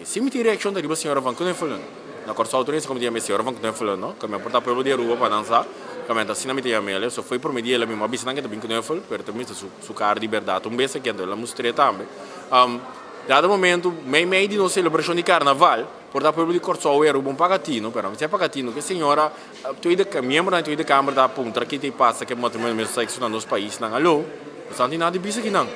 Loke si mi tin reakshon ta riba señora Van Knuffelen. Na Kòrsou tur hende sa komo ta yama e señora Van Knuffelen, no? Kami a porta pueblo di Aruba pa nan sa. Kami ta asina mi ta yama el. So foi prome dia el a mi a bisa nan ke ta bin knuffel, pero ta mester su su kara di bèrdat un bes aki, anto el a mustr'é tambe. Dado momento, mei mei di nos selebrashon di karnaval, porta pueblo di Kòrsou i Aruba un paga tinu, pero mi sa paga tinu ku e señora Tweede miembronan di Tweede Kamer ta puntra ki ta pasa ku e matrimonio di mesmo sekso na nos paisnan. Alo, boso no tin nada di bisa akinan.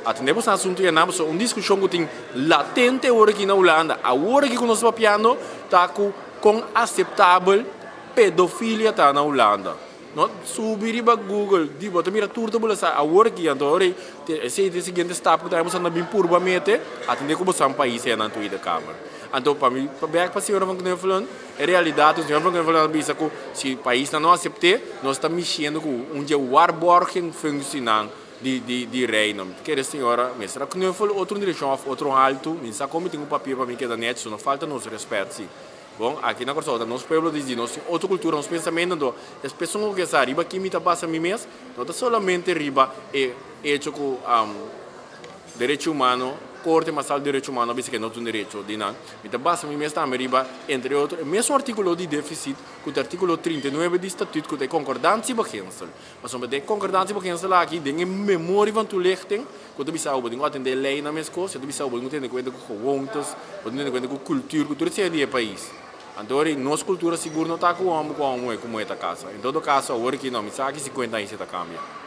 Atendé boso asuntu ya nan, pasobra un diskushon ku tin latente awor aki na Hulanda, awor aki ku nos ta papiando, ta ku kon aseptabel pedofilia ta na Hulanda. No subi riba Google, di bo ta mira tur ta bula sa awor aki, anto ora esei ta e siguiente stap ku ta boso anda bin purba mete, atendé ku boso pais ya na Tweede Kamer. Anto pa mi pa bek pa señora Van Knuffelen, e realidat ku señora Van Knuffelen a bisa ku si paisnan no asept'é, nos ta mishiendo ku un dje waarborging functienan di di di Reino. Mi ta kere señora mester a knuffel otro direkshon òf otro haltu, mi sa kon mi tin ku papia pa mi keda nèchi, so no falta nos rèspèt si. Bon, aki na Kòrsou ta nos pueblo di di nos tin otro kultura, nos pensamentu, anto es peson ku ke sa riba ki mi ta basa mi mes, no ta solamente riba e echo ku derecho humano, Korte Masal di Derecho Humano a bisa ku e no ta un derecho di nan. Mi ta basa mi mes tambe riba, entre otro, e mesun artíkulo di défisit ku ta artíkulo 39 di Statuut ku ta e concordantiebeginsel. Pasobra den e concordantiebeginsel aki, den e memorie van toelichting, ku ta bisa bo tin ku atendé leinan meskos, e ta bisa bo tin ku tene kuenta ku gewoontes, bo tin ku tene kuenta ku kultur, ku tur esei di e pais. Anto ora nos kultura sigur no ta ku hòmber ku hòmber muhé ku muhé ta kasa. En todo kaso awor aki no, mi sa aki 50 aña esei ta kambia.